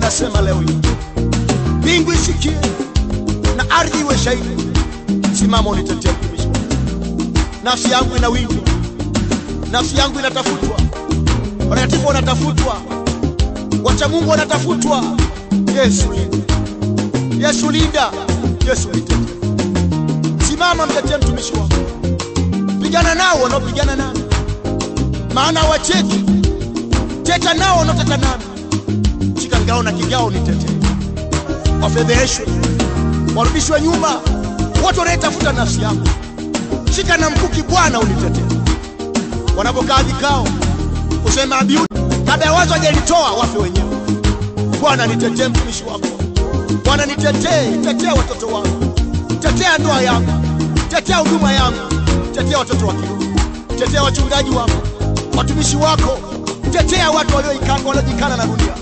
Nasema leo hii mbingu isikie na ardhi iwe shahidi. Simama unitetee mtumishi wako. Nafsi yangu inawindwa, nafsi yangu inatafutwa, watakatifu wanatafutwa, wacha Mungu wanatafutwa. Yesu linda, Yesu linda, Yesu nitetee. Simama mtetee mtumishi wako, pigana nao wanaopigana nami, maana wacheki, teta nao wanaoteta nami. Shika ngao na kigao nitetee, wafedheheshwe, warudishwe nyuma wote wanaetafuta nafsi yangu. Shika na mkuki Bwana unitetee. Wanapokaa vikao kusema Abiudi, kabla ya wazo hajalitoa wafe wenyewe. Bwana nitetee mtumishi wako, Bwana nitetee, tetea watoto wangu, tetea ndoa yangu, tetea huduma yangu, tetea watoto wa kiume, tetea wachungaji wako, watumishi wako, tetea watu waliojikana na dunia.